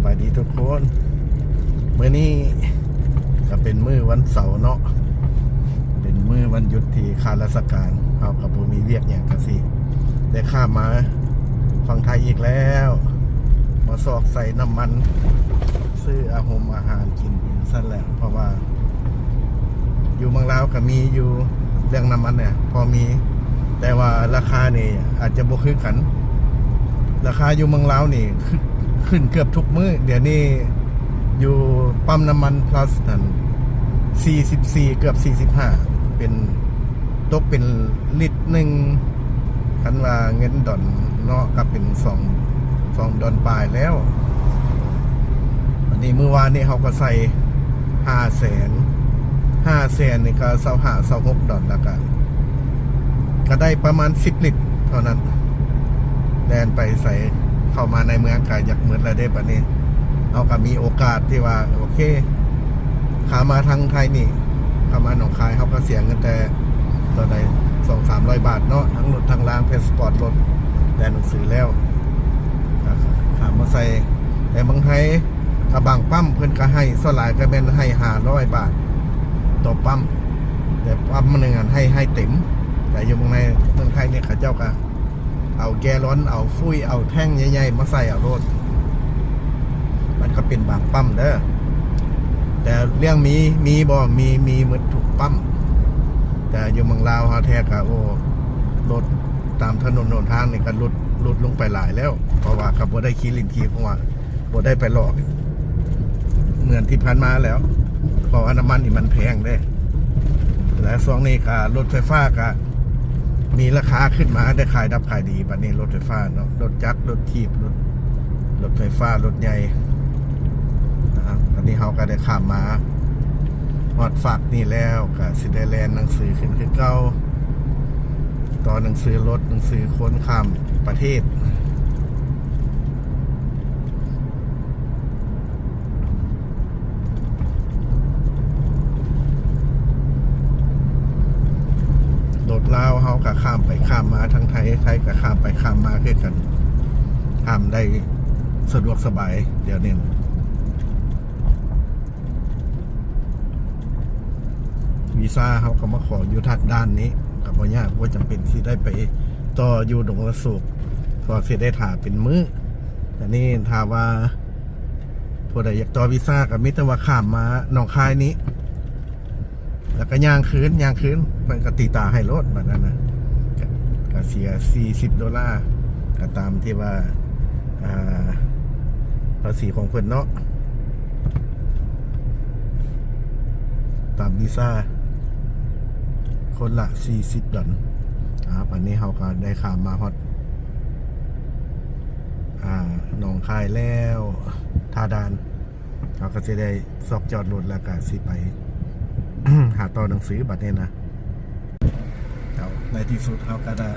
ສະບາຍດີທຸກຄົນ ມື້ນີ້ກໍເປັນມື້ວັນເສົາເນາະ ເປັນມື້ວັນຢຸດທີ່ຂ້າລາຊະການ ເຮົາກໍບໍ່ມີວຽກຫຍັງ ກໍຊິໄດ້ຂ້າມມາຝັ່ງໄທອີກແລ້ວ ມາຊອກໃສ່ນ້ຳມັນ ຊື້ອາຫົມອາຫານກິນເປັນຊັ້ນແຫຼະ ເພາະວ່າ ຢູ່ເມືອງລາວກໍມີຢູ່ ເລື່ອງນ້ຳມັນນີ້ພໍມີ ແຕ່ວ່າລາຄານີ້ອາດຈະບໍ່ຄືກັນ ລາຄາຢູ່ເມືອງລາວນີ້ ຂຶ້ນເກືອບທຸກມື້ ດຽວນີ້ຢູ່ປ້ຳນ້ຳມັນພລັສນັ້ນ ສີ່ສິບສີ່ ເກືອບສີ່ສິບຫ້າ ເປັນ ຕົກເປັນລິດໜຶ່ງ ຄັນວ່າເງິນດອນເນາະ ກໍເປັນສອງ ສອງດອນປາຍແລ້ວ ອັນນີ້ມື້ວານນີ້ເຮົາກໍໃສ່ຫ້າແສນ ຫ້າແສນນີ້ກໍຊາວຫ້າ ຊາວຫົກດອນ ແລ້ວກໍ ກໍໄດ້ປະມານສິບລິດເທົ່ານັ້ນ ແລ່ນໄປໃສ ເຂົ້າມາໃນເມືອງກໍຢາກໝົດແລ້ວເດ້ ບັດນີ້ເຮົາກໍມີໂອກາດທີ່ວ່າ ໂອເຄ ຂ້າມມາທາງໄທນີ້ ຂ້າມມາໜອງຄາຍ ເຮົາກໍເສຍເງິນແຕ່ ເທົ່າໃດ ສອງສາມຮ້ອຍບາດເນາະ ທັງລົດທັງລາງ ພາສປອດລົດ ແລະ ໜັງສືແລ້ວ ກໍຂ້າມມາໃສ່ ແຕ່ເມືອງໄທ ກໍບາງປ້ຳເພິ່ນກໍໃຫ້ ສ່ວນຫຼາຍກໍແມ່ນໃຫ້ຫ້າຮ້ອຍບາດຕໍ່ປ້ຳ ແຕ່ປ້ຳໜຶ່ງຫັ້ນໃຫ້ ໃຫ້ເຕັມ ແຕ່ຢູ່ເມືອງໃນ ເມືອງໄທນີ້ ເຂົາເຈົ້າກໍ ເອົາແກລອນ ເອົາຟຸ້ຍ ເອົາແທ້ງໃຫຍ່ໆ ມາໃສ່ເອົາໂລດ ມັນກໍເປັນບາງປ້ຳເດີ ແຕ່ເລື່ອງມີ ມີບໍ່ ມີ ມີໝົດທຸກປ້ຳ ແຕ່ຢູ່ເມືອງລາວເຮົາແທ້ກໍ ໂອ້ ລົດຕາມຖະໜົນຫົນທາງນີ້ກໍຫຼຸດ ຫຼຸດລົງໄປຫຼາຍແລ້ວ ເພາະວ່າເຂົາບໍ່ໄດ້ຂີ້ຫຼິ້ນຂີ້ຫົວ ບໍ່ໄດ້ໄປຫຼອກເໝືອນທີ່ຜ່ານມາແລ້ວ ເພາະວ່ານ້ຳມັນນີ້ມັນແພງເດ້ ແລະ ຊ່ວງນີ້ກໍລົດໄຟຟ້າກໍມີລາຄາຂຶ້ນມາ ໄດ້ຂາຍດິບຂາຍດີ ບັດນີ້ລົດໄຟຟ້າເນາະ ລົດຈັກ ລົດຖີບ ລົດ ລົດໄຟຟ້າ ລົດໃຫຍ່ນະ ອັນນີ້ເຮົາກໍໄດ້ຂ້າມມາຮອດຟາກນີ້ແລ້ວ ກໍຊິໄດ້ແລ່ນໜັງສືຂຶ້ນຄືເກົ່າ ຕໍ່ໜັງສືລົດ ໜັງສືຄົນຂ້າມປະເທດ. ລົດລາວເຮົາກໍຂ້າມໄປຂ້າມມາທາງໄທ ໄທກໍຂ້າມໄປຂ້າມມາຄືກັນ ຂ້າມໄດ້ສະດວກສະບາຍດຽວນີ້. ວີຊາເຮົາກໍມາຂໍຢູ່ທາງດ່ານນີ້ ກໍບໍ່ຍາກ ບໍ່ຈຳເປັນຊິໄດ້ໄປຕໍ່ຢູ່ດົງລະໂສກ ເພາະຊິໄດ້ຖ້າເປັນມື້. ອັນນີ້ຖ້າວ່າຜູ້ໃດຢາກຕໍ່ວີຊາ ກໍມີແຕ່ວ່າຂ້າມມາໜອງຄາຍນີ້ ແລ້ວກໍຍ່າງຄືນ ຍ່າງຄືນ ເພິ່ນກໍຕີຕາໃຫ້ໂລດ ບາດນັ້ນນະ ກໍ ກໍເສຍສີ່ສິບໂດລາ ກໍຕາມທີ່ວ່າ ອ່າ ພາສີຂອງເພິ່ນເນາະ ຕາມວີຊາ ຄົນລະສີ່ສິບດອນ. ອ່າ ບາດນີ້ເຮົາກໍໄດ້ຂ້າມມາຮອດ ອ່າ ໜອງຄາຍແລ້ວ ທ່າດ່ານ ເຮົາກໍຊິໄດ້ຊອກຈອດລົດ ແລ້ວກໍຊິໄປຫາຕໍ່ໜັງສືບັດນີ້ນະ. ເອົາ ໃນທີ່ສຸດເຮົາກໍໄດ້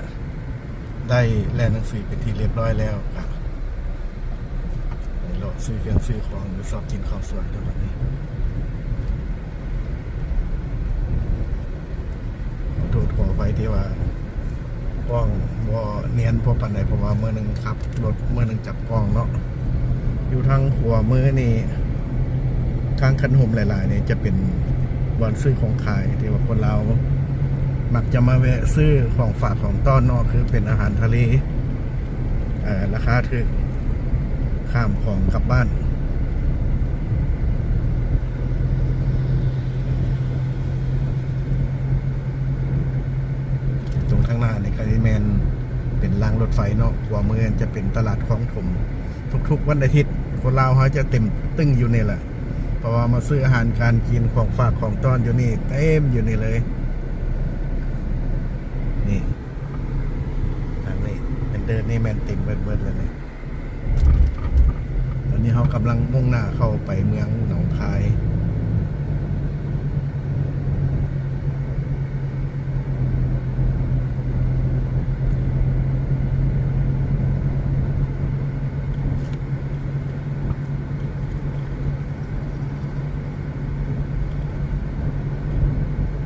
ໄດ້ແລ່ນໜັງສືເປັນທີ່ຮຽບຮ້ອຍແລ້ວ ກໍໄປເລາະຊື້ເຄື່ອງຊື້ຂອງ ຫຼືຊອກກິນເຂົ້າສວຍແລ້ວບັດນີ້. ຂໍໂທດຂໍອະໄພທີ່ວ່າກ້ອງບໍ່ນຽນພໍປານໃດ ເພາະວ່າມື້ໜຶ່ງຂັບລົດ ມື້ໜຶ່ງຈັບກ້ອງເນາະ. ຢູ່ທາງຂວາມືນີ້ ທາງຄັນຮົ່ມຫຼາຍໆນີ້ຈະເປັນບ່ອນຊື້ຂອງຂາຍ ທີ່ວ່າຄົນລາວມັກຈະມາແວະຊື້ຂອງຝາກຂອງຕ້ອນເນາະ ຄືເປັນອາຫານທະເລ ເອີ ລາຄາຖືກ ຂ້າມຂອງກັບບ້ານ. ຕົງທາງໜ້ານີ້ກໍຊິແມ່ນເປັນລາງລົດໄຟເນາະ, ຂວາມືຈະເປັນຕະຫຼາດຄອງຖົມ. ທຸກໆວັນອາທິດ ຄົນລາວເຮົາຈະເຕັມຕຶ້ງຢູ່ນີ້ແຫຼະ ເພາະວ່າມາຊື້ອາຫານການກິນ ຂອງຝາກຂອງຕ້ອນຢູ່ນີ້ ເຕັມຢູ່ນີ້ເລີຍ. ນີ້ ທາງນີ້ແມ່ນເດີ່ນນີ້ແມ່ນເຕັມເບິດໆແລ້ວນີ້. ຕອນນີ້ເຮົາກຳລັງມຸ່ງໜ້າເຂົ້າໄປເມືອງໜອງຄາຍ.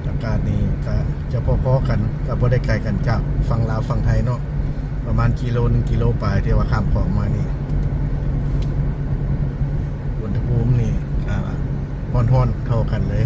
ອາກາດນີ້ກະຈະພໍໆກັນ ກະບໍ່ໄດ້ໄກກັນຈາກຝັ່ງລາວຝັ່ງໄທເນາະ ປະມານກິໂລ ໜຶ່ງກິໂລປາຍ ທີ່ວ່າຂ້າມຂອງມານີ້. ກັນເລີຍ.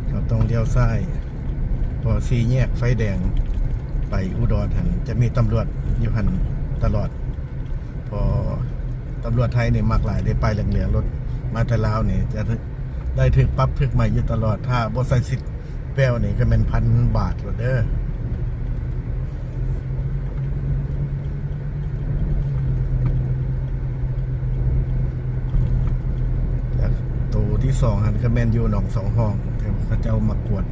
ເຮົາຕ້ອງລ້ຽວຊ້າຍ ເພາະສີ່ແຍກໄຟແດງໄປອຸດອນຫັ້ນ ຈະມີຕຳຫຼວດຢູ່ຫັ້ນຕະຫຼອດ. ເພາະຕຳຫຼວດໄທນີ້ມັກຫຼາຍເດ້ ປ້າຍເຫຼືອງໆ ລົດມາແຕ່ລາວນີ້ຈະໄດ້ຖືກປັບຖືກໃໝຢູ່ຕະຫຼອດ. ຖ້າບໍ່ໃສ່ຊິດແປ້ວນີ້ກະແມ່ນພັນບາດໂລດເດີ້. ແລະໂຕທີສອງຫັ້ນກະແມ່ນຢູ່ໜອງສອງຫ້ອງ ທີ່ເຂົາເຈົ້າມາກວດ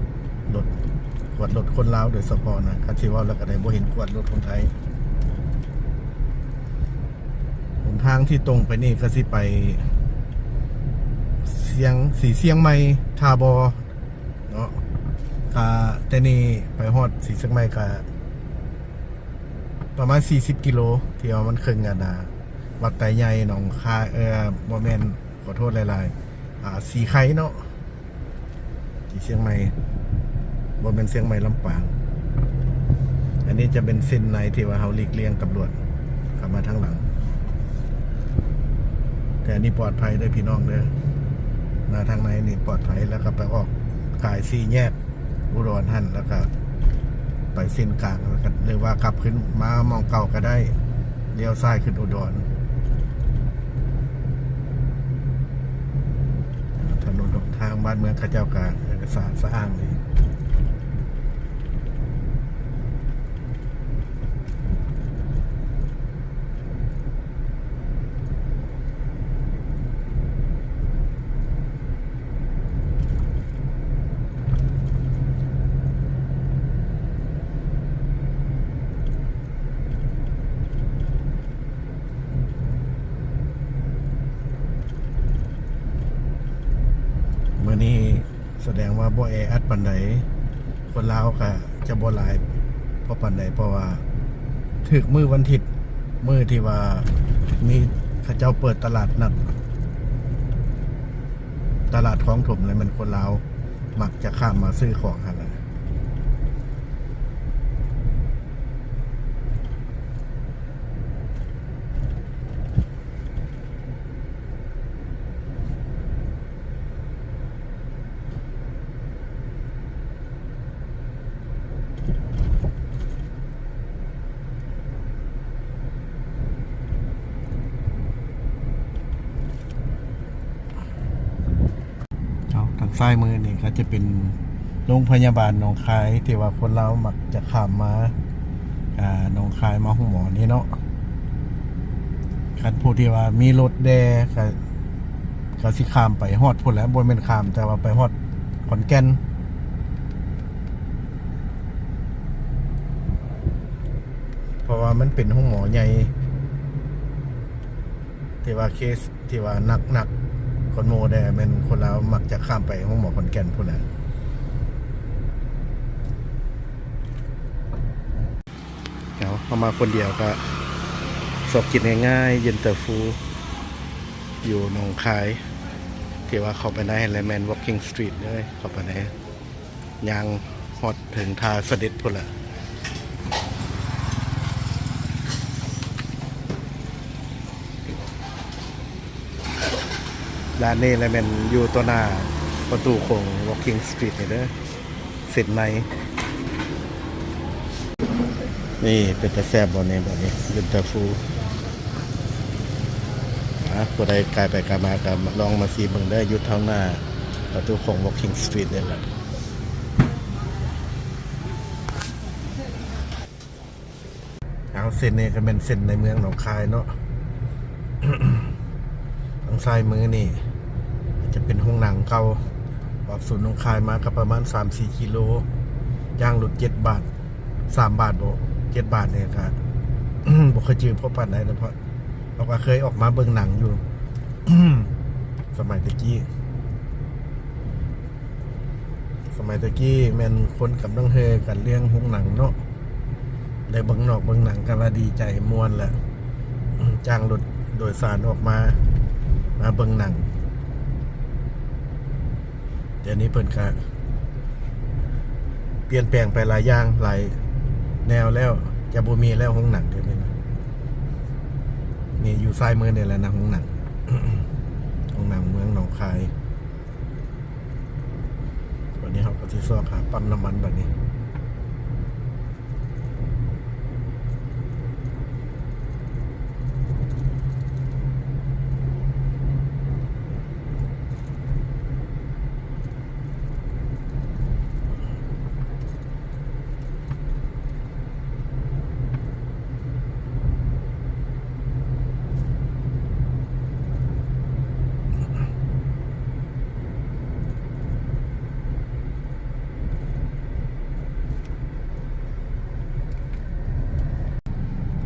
ລົດ ກວດລົດຄົນລາວໂດຍສະເພາະນະ. ຄັນຊິເວົ້າແລ້ວກະໄດ້ ບໍ່ເຫັນກວດລົດຄົນໄທ. ຫົນທາງທີ່ຕົງໄປນີ້ກະຊິໄປຊຽງ ສີຊຽງໃໝ່ ທ່າບໍ່ເນາະ. ກະແຕ່ນີ້ໄປຮອດສີຊຽງໃໝ່ກະປະມານສີ່ສິບກິໂລ ທີ່ວ່າມັນເຄິ່ງອັນນາ ວັດໄຕໃຫຍ່ ໜອງຄາຍ ເອີ ບໍ່ແມ່ນ ຂໍໂທດຫຼາຍໆ ອາ ສີໄຄເນາະ. ທີ່ຊຽງໃໝ່ ບໍ່ແມ່ນຊຽງໃໝ່ ລຳປາງ. ອັນນີ້ຈະເປັນເສັ້ນໃນທີ່ວ່າເຮົາຫຼີກລ່ຽງຕຳຫຼວດເຂົ້າມາທາງຫຼັງ. ແຕ່ອັນນີ້ປອດໄພເດີ້ພີ່ນ້ອງເດີ້ ມາທາງໃນນີ້ປອດໄພ. ແລ້ວກະໄປອອກກາຍສີ່ແຍກອຸດອນຫັ້ນ ແລ້ວກະໄປເສັ້ນກາງ ແລ້ວກະ ຫຼືວ່າກັບຄືນມາໝ່ອງເກົ່າກະໄດ້. ລ້ຽວຊ້າຍຂຶ້ນອຸດອນ. ຖະໜົນຫົນທາງບ້ານເມືອງເຂົາເຈົ້າກະສະອາດສະອ້າງດີ. ມື້ນີ້ສະແດງວ່າບໍ່ແອອັດປານໃດ, ຄົນລາວກະຈະບໍ່ຫຼາຍພໍປານໃດ ເພາະວ່າຖືກມື້ວັນທິດ ມື້ທີ່ວ່າມີ ເຂົາເຈົ້າເປີດຕະຫຼາດນັດ ຕະຫຼາດຄອງຖົມ ແລ້ວແມ່ນຄົນລາວມັກຈະຂ້າມມາຊື້ຂອງຫັ້ນແຫຼະ. ເນາະ ທາງຊ້າຍມືນີ້ກະຈະເປັນໂຮງພະຍາບານໜອງຄາຍ ທີ່ວ່າຄົນລາວມັກຈະຂ້າມມາ ອາ ໜອງຄາຍມາໂຮງໝໍນີ້ເນາະ. ຄັນຜູ້ທີ່ວ່າມີລົດແດ່ກະ ກະຊິຂ້າມໄປຮອດພຸ້ນແຫຼະ ບໍ່ແມ່ນຂ້າມ ແຕ່ວ່າໄປຮອດຂອນແກ່ນ ເພາະວ່າມັນເປັນໂຮງໝໍໃຫຍ່ ທີ່ວ່າເຄສ ທີ່ວ່າໜັກໆ ກວ່າໝູ່ແດ່ ແມ່ນຄົນລາວມັກຈະຂ້າມໄປໂຮງໝໍຂອນແກ່ນພຸ້ນແຫຼະ. ເອົາ ເຮົາມາຄົນດຽວກະຊອກກິນງ່າຍໆ ເຢັນຕາຟູ ຢູ່ໜອງຄາຍ ທີ່ວ່າເຂົ້າໄປໃນຫັ້ນແຫຼະ ແມ່ນ Walking Street ເລີຍ ເຂົ້າໄປໃນ ຍ່າງຮອດເຖິງທ່າສະເດັດພຸ້ນລະ. ຮ້ານນີ້ລະແມ່ນຢູ່ຕໍ່ໜ້າປະຕູໂຂງ Walking Street ນີ້ເດີ ເສັ້ນໃນ. ນີ້ເປັນຕາແຊບບໍ່ນີ້ ບາດນີ້ ເຢັນຕາຟູ. ອາ ຜູ້ໃດກາຍໄປກາຍມາກະລອງມາຊີມເບິ່ງເດີ ຢູ່ທາງໜ້າປະຕູໂຂງ Walking Street ນີ້ແຫຼະ. ເອົາ ເສັ້ນນີ້ກະແມ່ນເສັ້ນໃນເມືອງໜອງຄາຍເນາະ. ທາງຊ້າຍມືນີ້ຈະເປັນໂຮງໜັງເກົ່າ ອອກສູນໜອງຄາຍມາກະປະມານສາມສີ່ກິໂລ ຍ່າງລົດເຈັດບາດ ສາມບາດບໍ ເຈັດບາດນີ້ກະ ບໍ່ຄ່ອຍຈື່ພໍປານໃດນະ ເພາະ ເພາະວ່າເຄີຍອອກມາເບິ່ງໜັງຢູ່ ສະໄໝແຕ່ກີ້. ສະໄໝແຕ່ກີ້ແມ່ນຄົນກຳລັງແຫ່ກັນລ້ຽງໂຮງໜັງເນາະ, ໄດ້ເບິ່ງນອກເບິ່ງໜັງກໍວ່າດີໃຈມ່ວນແຫຼະ, ຈ້າງລົດໂດຍສານອອກມາ ມາເບິ່ງໜັງ. ດຽວນີ້ເພິ່ນກະປ່ຽນແປງໄປຫຼາຍຢ່າງຫຼາຍແນວແລ້ວ, ຈະບໍ່ມີແລ້ວໂຮງໜັງດຽວນີ້ນະ. ນີ້ຢູ່ຊ້າຍມືນີ້ແຫຼະນະ ໂຮງໜັງ, ໂຮງໜັງເມືອງໜອງຄາຍ. ບັດນີ້ເຮົາກໍຊິຊອກຫາປ້ຳນ້ຳມັນບັດນີ້.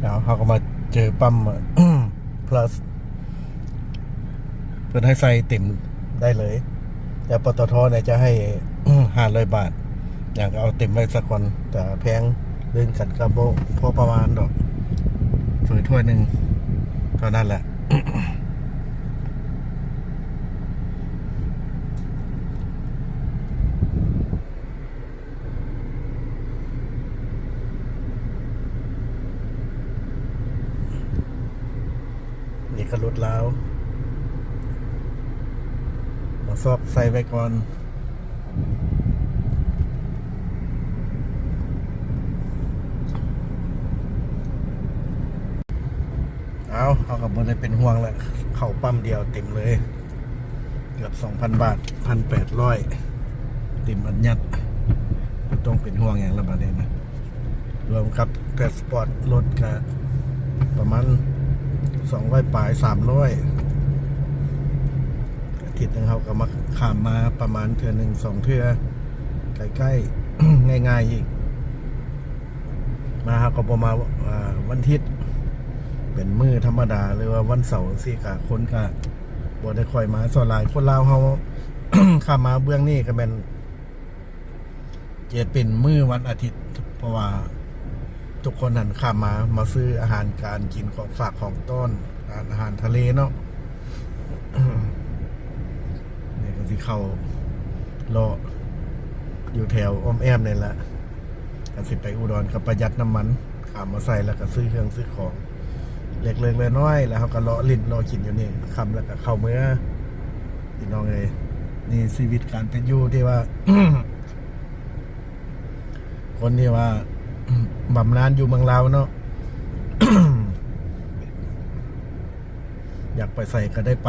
ເອົາ ເຮົາກໍມາເຈີປ້ຳ Plus ເພິ່ນໃຫ້ໃສ່ເຕັມໄດ້ເລີຍ, ແຕ່ ປຕທ ນີ້ຈະໃຫ້ ຫ້າຮ້ອຍບາດ, ຫຍັງກໍເອົາເຕັມໄວ້ສາກ່ອນ, ແຕ່ແພງເລື່ອນກັນກໍບໍ່ພໍປະມານດອກ, ເຝີຖ້ວຍໜຶ່ງເທົ່ານັ້ນແຫຼະ. ນີ້ກໍລົດລາວ ມາຊອກໃສ່ໄວ້ກ່ອນ. ເອົາ ເຮົາກໍບໍ່ໄດ້ເປັນຫ່ວງແລ້ວ, ເຂົ້າປ້ຳດຽວເຕັມເລີຍ. ເກືອບສອງພັນບາດ, ພັນແປດຮ້ອຍ ເຕັມອັດຍັດ, ບໍ່ຕ້ອງເປັນຫ່ວງຫຍັງລະບາດນີ້ນະ. ລວມກັບແທຣນສະປອດລົດກະປະມານສອງຮ້ອຍປາຍ ສາມຮ້ອຍ. ອາທິດໜຶ່ງເຮົາກໍມາ ຂ້າມມາປະມານເທື່ອໜຶ່ງສອງເທື່ອ, ໃກ້ໆ ງ່າຍໆ ອີກ. ມາເຮົາກໍບໍ່ມາ ອ່າ ວັນທິດ, ເປັນມື້ທຳມະດາ ຫຼືວ່າວັນເສົາຈັ່ງຊີ້ ກະຄົນກະບໍ່ໄດ້ຄ່ອຍມາ. ສ່ວນຫຼາຍຄົນລາວເຮົາ ຂ້າມມາເບື້ອງນີ້ກໍແມ່ນຈະເປັນມື້ວັນອາທິດ, ເພາະວ່າທຸກຄົນຫັ້ນຂ້າມມາ ມາຊື້ອາຫານການກິນ, ຂອງຝາກຂອງຕ້ອນ, ອາຫານທະເລເນາະ. ນີ້ກໍຊິເຂົ້າເລາະຢູ່ແຖວອ້ອມແອ້ມນີ້ແຫຼະ. ຄັນຊິໄປອຸດອນກໍປະຢັດນ້ຳມັນ, ຂ້າມມາໃສ່ແລ້ວກໍຊື້ເຄື່ອງຊື້ຂອງເລັກໆນ້ອຍໆ ແລ້ວເຮົາກໍເລາະຫຼິ້ນເລາະກິນຢູ່ນີ້, ຄ່ຳແລ້ວກໍເຂົ້າເມືອ ພີ່ນ້ອງເອີຍ. ນີ້ຊີວິດການເປັນຢູ່ທີ່ວ່າ ຄົນທີ່ວ່າ ບຳນານຢູ່ເມືອງລາວເນາະ, ຢາກໄປໃສກໍໄດ້ໄປ.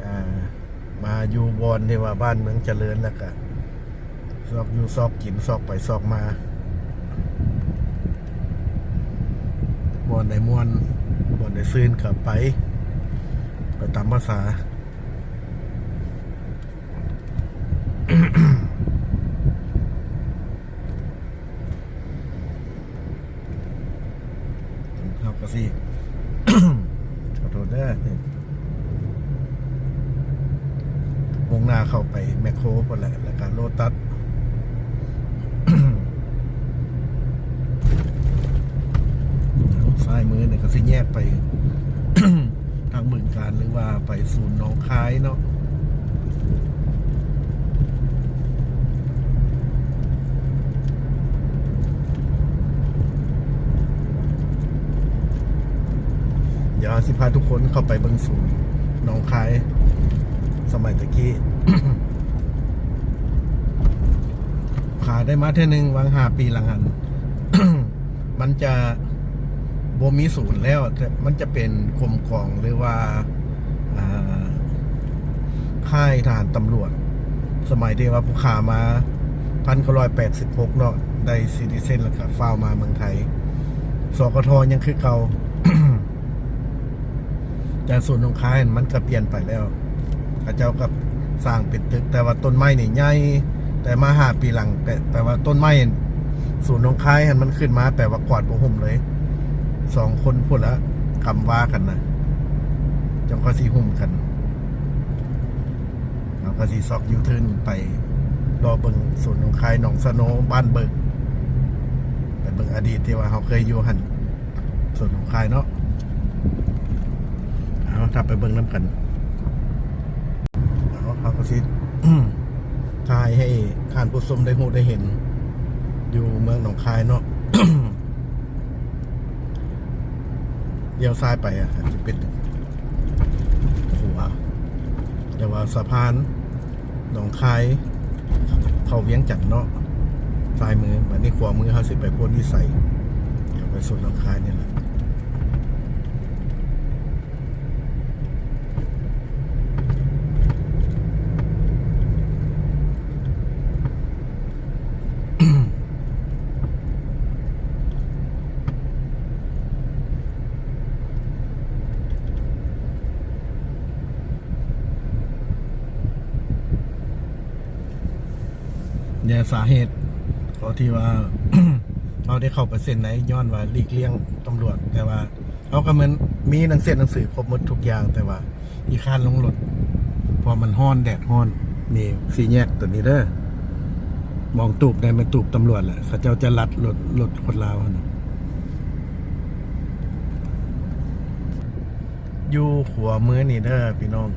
ອ່າ ມາຢູ່ບ່ອນທີ່ວ່າບ້ານເມືອງຈະເລີນ ແລ້ວກະຊອກຢູ່ຊອກກິນ ຊອກໄປຊອກມາ, ບ່ອນໃດມ່ວນ ບ່ອນໃດຊື່ນກໍໄປ ໄປຕາມພາສາ. ເຮົາກໍຊິ ຂໍໂທດເດີ ມຸ່ງໜ້າເຂົ້າໄປແມັກໂຄພຸ້ນແຫຼະ ແລ້ວກໍໂລຕັດ. ທາງຊ້າຍມືນີ້ກໍຊິແຍກໄປ ທາງບຶງການ ຫຼືວ່າໄປສູນໜອງຄາຍເນາະ. ດຽວຊິພາທຸກຄົນເຂົ້າໄປເບິ່ງສູນໜອງຄາຍສະໄໝແຕ່ກີ້. ຂ້າໄດ້ມາເທື່ອໜຶ່ງຫວ່າງຫ້າປີຫຼັງຫັ້ນ, ມັນຈະບໍ່ມີສູນແລ້ວ, ແຕ່ມັນຈະເປັນກົມກອງ ຫຼືວ່າ ອ່າ ຄ້າຍທະຫານຕຳຫຼວດ. ສະໄໝທີ່ວ່າຜູ້ຂ້າມາ ພັນເກົ້າຮ້ອຍແປດສິບຫົກເນາະ, ໄດ້ຊິຕິເຊັນ ແລ້ວກໍຟ້າວມາເມືອງໄທ, ສກທ ຍັງຄືເກົ່າ. ແຕ່ສູນໜອງຄາຍຫັ້ນມັນກໍປ່ຽນໄປແລ້ວ, ເຂົາເຈົ້າກໍສ້າງເປັນຕຶກ, ແຕ່ວ່າຕົ້ນໄມ້ນີ້ໃຫຍ່, ແຕ່ມາຫ້າປີຫຼັງ ແປ ແປວ່າຕົ້ນໄມ້ສູນໜອງຄາຍຫັ້ນມັນຂຶ້ນມາ, ແປວ່າກວາດບໍ່ຫຸ້ມເລີຍ. ສອງຄົນພຸ້ນລະກຳວ່າກັນນະ, ຈັ່ງຄ່ອຍຊິຫຸ້ມກັນ. ເຮົາກໍຊິຊອກຢູເທີນໄປ ລໍເບິ່ງສວນໜອງຄາຍ ໜອງສະໂນ ບ້ານເບີກ ໄປເບິ່ງອະດີດທີ່ວ່າເຮົາເຄີຍຢູ່ຫັ້ນ ສວນໜອງຄາຍເນາະ. ເອົາ ຖ້າໄປເບິ່ງນຳກັນ ເອົາ ເຮົາກໍຊິ ຖ່າຍໃຫ້ທ່ານຜູ້ຊົມໄດ້ຮູ້ໄດ້ເຫັນ ຢູ່ເມືອງໜອງຄາຍເນາະ. ລ້ຽວຊ້າຍໄປອາດຈະເປັນຂົວ ແຕ່ວ່າສະພານໜອງຄາຍເຂົ້າວຽງຈັນເນາະ ຊ້າຍມື. ບາດນີ້ຂວາມືເຮົາຊິໄປໂພນວິໄສ ດຽວໄປສວນໜອງຄາຍນີ້ແຫຼະ. ແລະສາເຫດ ເພາະທີ່ວ່າ ເຮົາໄດ້ເຂົ້າໄປເສັ້ນໃນ ຍ້ອນວ່າຫຼີກລ່ຽງຕຳຫຼວດ ແຕ່ວ່າ ເຮົາກໍແມ່ນມີໜັງເສັດໜັງສືຄົບໝົດທຸກຢ່າງ ແຕ່ວ່າຂີ້ຄ້ານລົງລົດ ເພາະມັນຮ້ອນ ແດດຮ້ອນ. ນີ້ສີ່ແຍກຕົວນີ້ເດີ ມອງຕູບໄດ້ແມ່ນຕູບຕຳຫຼວດແຫຼະ ເຂົາເຈົ້າຈະລັດລົດ ລົດຄົນລາວຫັ້ນນະ. ຢູ່ຂວາມືນີ້ເດີພີ່ນ້ອງ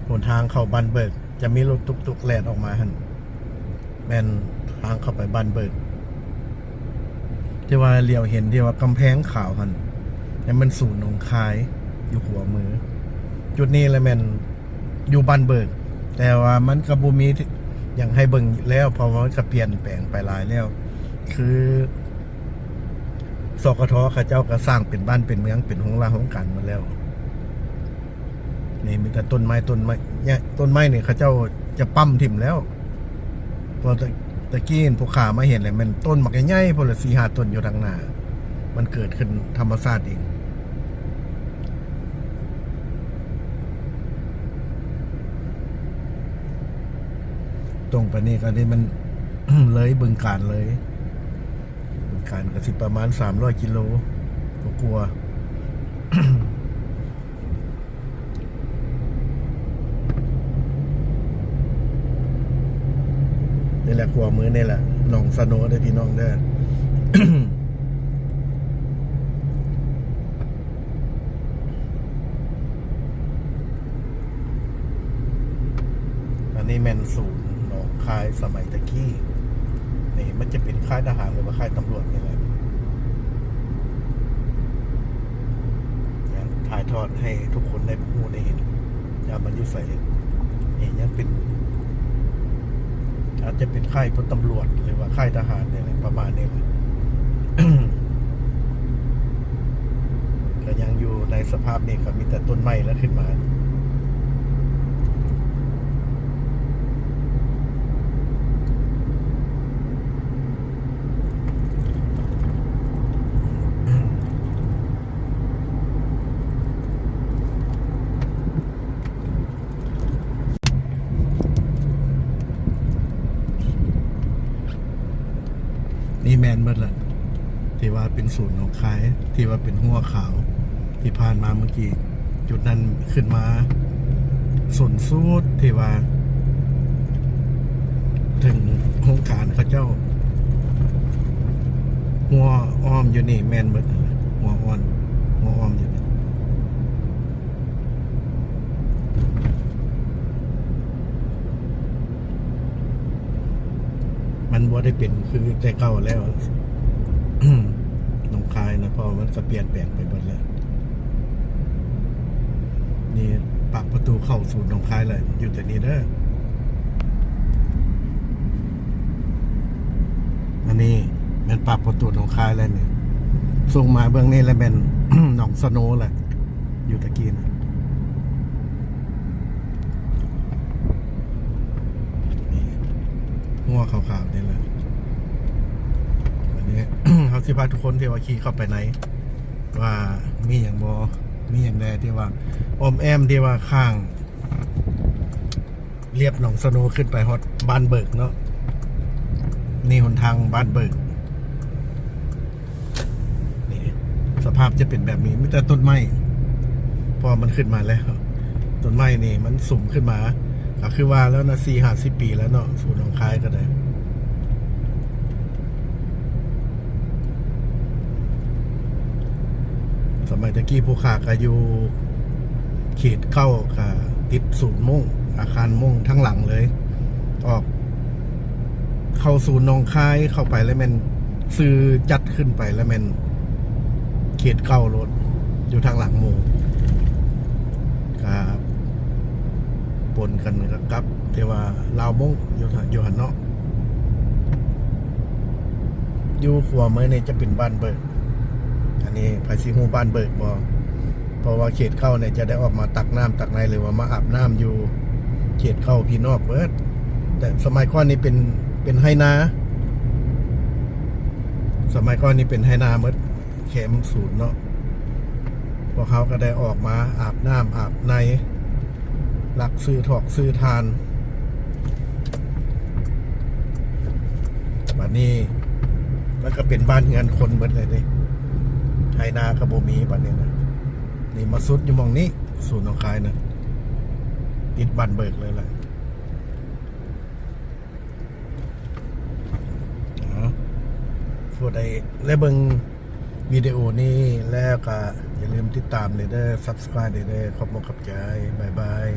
ຫົນທາງເຂົ້າບ້ານເບີກ ຈະມີລົດຕຸກໆແລ່ນອອກມາຫັ້ນ ແມ່ນທາງເຂົ້າໄປບ້ານເບີກ ທີ່ວ່າຫຼຽວເຫັນທີ່ວ່າກຳແພງຂາວຫັ້ນ ນັ້ນແມ່ນສວນໜອງຄາຍ ຢູ່ຂວາມື. ຈຸດນີ້ລະແມ່ນຢູ່ບ້ານເບີກ ແຕ່ວ່າມັນກໍບໍ່ມີຫຍັງໃຫ້ເບິ່ງແລ້ວ ເພາະວ່າມັນກໍປ່ຽນແປງໄປຫຼາຍແລ້ວ ຄື ສກທ ເຂົາເຈົ້າກໍສ້າງເປັນບ້ານເປັນເມືອງ ເປັນໂຮງລາໂຮງການໝົດແລ້ວ. ນີ້ມີແຕ່ຕົ້ນໄມ້ ຕົ້ນໄມ້ ເນີ້ຍ ຕົ້ນໄມ້ນີ້ເຂົາເຈົ້າຈະປ້ຳຖິ້ມແລ້ວ ເພາະແຕ່ ແຕ່ກີ້ພວກຂ້າມາເຫັນແລ້ວ ແມ່ນຕົ້ນບັກໃຫຍ່ໆພຸ້ນລະ ສີ່ຫ້າຕົ້ນຢູ່ທາງໜ້າ ມັນເກີດຂຶ້ນທຳມະຊາດເອງ. ຕົງໄປນີ້ກໍນີ້ມັນ ເລີຍບຶງການເລີຍ ບຶງການກໍຊິປະມານສາມຮ້ອຍກິໂລກວ່າໆ. ນີ້ແຫຼະ ຂວາມືນີ້ແຫຼະ ໜອງສະໂນເດີພີ່ນ້ອງເດີ. ອັນນີ້ແມ່ນສູນໜອງຄາຍສະໄໝແຕ່ກີ້ ນີ້ມັນຈະເປັນຄ້າຍທະຫານ ຫຼືວ່າຄ້າຍຕຳຫຼວດນີ້ແຫຼະ. ຢາກຖ່າຍທອດໃຫ້ທຸກຄົນໄດ້ຮູ້ໄດ້ເຫັນ ວ່າມັນຢູ່ໃສ ນີ້ຍັງເປັນ ອາດຈະເປັນຄ້າຍພົນຕຳຫຼວດ ຫຼືວ່າຄ້າຍທະຫານນີ້ແຫຼະ ປະມານນີ້ແຫຼະ. ກໍຍັງຢູ່ໃນສະພາບນີ້ ກໍມີແຕ່ຕົ້ນໄມ້ລະຂຶ້ນມາ. ນີ້ແມ່ນໝົດລະ ທີ່ວ່າເປັນສູນໜອງຄາຍ ທີ່ວ່າເປັນຮົ້ວຂາວ ທີ່ຜ່ານມາເມື່ອກີ້ ຈຸດນັ້ນຂຶ້ນມາ ສູນສຸດທີ່ວ່າເຖິງໂຮງການເຂົາເຈົ້າ. ຮົ້ວອ້ອມຢູ່ນີ້ແມ່ນໝົດຫັ້ນແຫຼະ ຮົ້ວອ້ອນ ຮົ້ວອ້ອມຢູ່ນີ້ ມັນບໍ່ໄດ້ເປັນຄືແຕ່ເກົ່າແລ້ວ ໜອງຄາຍນະ ເພາະວ່າມັນກໍປ່ຽນແປງໄປເບິດແລ້ວ. ນີ້ປາກປະຕູເຂົ້າສູນໜອງຄາຍແຫຼະ ຢູ່ແຕ່ນີ້ເດີ. ອັນນີ້ແມ່ນປາກປະຕູໜອງຄາຍແລ້ວນີ້ ສົ່ງມາເບື້ອງນີ້ແລ້ວແມ່ນ ໜອງສະໂນແຫຼະ ຢູ່ຕະກີ້ນະ. ນີ້ ຮົ້ວຂາວໆນີ້ແຫຼະ. ອັນນີ້ ເຮົາຊິພາທຸກຄົນທີ່ວ່າຂີ່ເຂົ້າໄປໃນ ວ່າມີຫຍັງບໍ່ ມີຫຍັງແດ່ທີ່ວ່າອ້ອມແອ້ມ ທີ່ວ່າຂ້າງລຽບໜອງສະໂນຂຶ້ນໄປຮອດບ້ານເບີກເນາະ. ນີ້ຫົນທາງບ້ານເບີກ. ນີ້ສະພາບຈະເປັນແບບນີ້ ມີແຕ່ຕົ້ນໄມ້ ເພາະວ່າມັນຂຶ້ນມາແລ້ວ ຕົ້ນໄມ້ນີ້ມັນສຸມຂຶ້ນມາ ກໍຄືວ່າແລ້ວນະ ສີ່ຫ້າສິບປີແລ້ວເນາະ ສູນໜອງຄາຍກໍໄດ້. ສະໄໝແຕ່ກີ້ຜູ້ຂ້າກໍຢູ່ເຂດເກົ້າ ກໍຕິດສູນມົ້ງ ອາຄານມົ້ງທັງຫຼັງເລີຍ. ອອກເຂົ້າສູນໜອງຄາຍເຂົ້າໄປແລ້ວແມ່ນ ຊື່ຈັດຂຶ້ນໄປແລ້ວແມ່ນເຂດເກົ້າໂລດ ຢູ່ທາງຫຼັງໝູ່. ກໍປົນກັນກັບທີ່ວ່າລາວມົ້ງຢູ່ທາງ ຢູ່ຫັ້ນເນາະ. ຢູ່ຂວາມືນີ້ຈະເປັນບ້ານເບີກ. ອັນນີ້ໃຜຊິຮູ້ບ້ານເບີກບໍ່? ເພາະວ່າເຂດເກົ້ານີ້ຈະໄດ້ອອກມາຕັກນ້ຳຕັກໃນ ຫຼືວ່າມາອາບນ້ຳຢູ່ເຂດເກົ້າພີ້ນອກເບີດ. ແຕ່ສະໄໝກ່ອນນີ້ເປັນ ເປັນໄຮ່ນາ. ສະໄໝກ່ອນນີ້ເປັນໄຮ່ນາເບີດ ແຄມສູນເນາະ. ພວກເຮົາກໍໄດ້ອອກມາອາບນ້ຳອາບໃນ ລັກຊື້ຖອກຊື້ຖ່ານ. ບາດນີ້ມັນກໍເປັນບ້ານເຮືອນຄົນເບິດເລີຍເດ້. ໄຮ່ນາກໍບໍ່ມີບາດນີ້ນະ. ນີ້ມາສຸດຢູ່ໝ່ອງນີ້ ສູນໜອງຄາຍນະ ຕິດບ້ານເບີກເລີຍແຫຼະ. ເອົາ ຜູ້ໃດໄດ້ເບິ່ງວິດີໂອນີ້ແລ້ວກໍຢ່າລືມຕິດຕາມເດີ Subscribe ເດີ. ຂອບອົກຂອບໃຈ. ບາຍບາຍ.